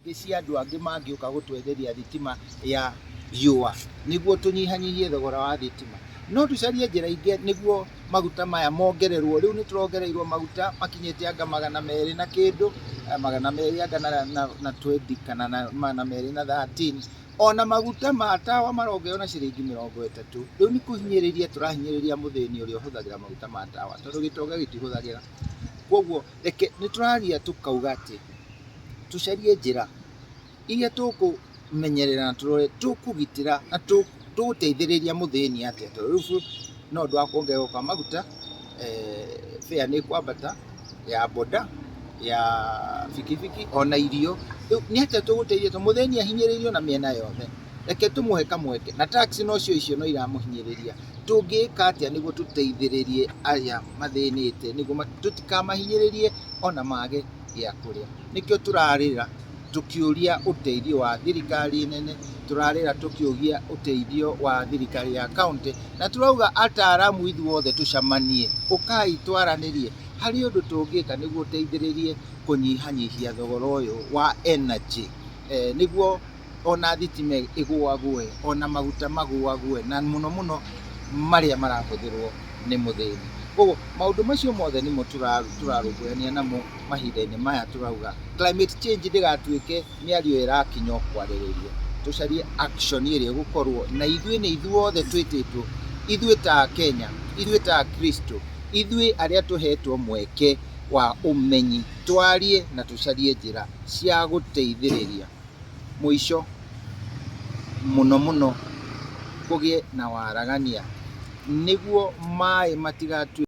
Ingĩ cia andũ angĩ mangĩũka gũtwenderia thitima ya riũa nĩguo tũnyihanyihie thogora wa thitima. No tũcarie njĩra ingĩ nĩguo maguta maya mongererwo. Rĩu nĩ tũrongereirwo maguta makinyĩte anga 200 na kĩndũ, 200 anga na 20 kana 213. Ona maguta ma tawa marongererwo na ciringi 30. Rĩu nĩ kũhinyĩrĩria tũrahinyĩrĩria mũthĩni ũrĩa ũhũthagĩra maguta ma tawa tondũ gĩtonga gĩtihũthagĩra. Koguo reke nĩ tũraria tũkauga atĩ tũcarie njĩra iria tũkũmenyerera na tũrore tũkũgitĩra na tũgũteithĩrĩria mũthĩni atĩa, tondũ rĩu no ũndũ wa kuongererwo kwa maguta, fare nĩ ĩkwambata ya boda, ya bikibiki ona irio. Rĩu nĩ atĩa tũgũteithia tondũ mũthĩni ahinyĩrĩirio na mĩena yothe. Reke tũmũhe kamweke na tax nocio icio no iramũhinyĩrĩria. Tũngĩka atĩa nĩguo tũteithĩrĩrie arĩa mathĩnĩte nĩguo tũtikamahinyĩrĩrie ona mage gĩa kũrĩa. Nĩkĩo tũrarĩra tũkĩũria ũteithio wa thirikari nene, tũrarĩra tũkĩũria ũteithio wa thirikari ya county, na tũrauga ataaramu ithuothe tũcamanie, ũkai twaranĩrie harĩ ũndũ tũngĩka nĩguo ũteithĩrĩrie kũnyihanyihia thogora ũyũ wa energy, nĩguo ona thitima ĩgũagũe, ona maguta magũagũe, na mũno mũno marĩa marahũthĩrwo nĩ mũthĩni. Koguo maũndũ macio mothe nĩmo tũrarũmbũyania namo mahinda-inĩ maya tũrauga climate change ndĩgatuĩke mĩario ĩrakinya o kwarĩrĩrio. Tũcarie action ĩrĩa ĩgũkorwo na ithuĩ nĩ ithuothe twĩtĩtwo, ithuĩ ta Akenya, ithuĩ ta Akristo, ithuĩ arĩa tũhetwo mweke wa ũmenyi, twarie na tũcarie njĩra cia gũteithĩrĩria mũico mũno mũno kũgĩe na waragania nĩguo maĩ matigatuĩke.